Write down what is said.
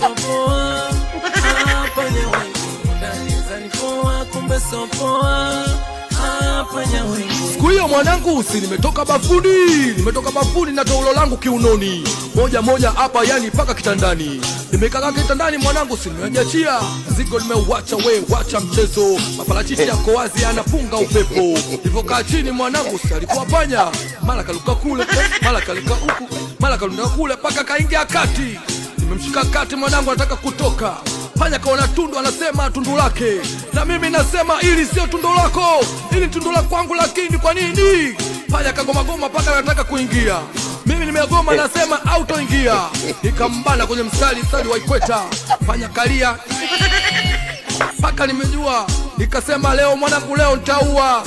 Sopoa panya wengi ndani poa, kumbe sopoa panya wengi. Siku hiyo mwanangu, si nimetoka bafuni, nimetoka bafuni na taulo langu kiunoni, moja moja hapa, yani mpaka kitandani. Nimekaa kitandani mwanangu, si nimejiachia mzigo, nimeuacha we, wacha mchezo, maparachichi yako wazi, anapunga upepo. Nilivyokaa chini mwanangu, si alikuwa panya, mara kaluka kule, mara kaluka huku, mara kaluka kule, mpaka kaingia kati. Nimemshika kati mwanangu, anataka kutoka. Panya kaona tundu, anasema tundu lake, na mimi nasema ili sio tundu lako, ili tundu la kwangu. Lakini kwa nini panya kagomagoma mpaka anataka kuingia? Mimi nimegoma, nasema autoingia. Nikambana kwenye mstari, mstari wa ikweta, panya kalia mpaka nimejua, nikasema leo mwanangu, leo nitaua.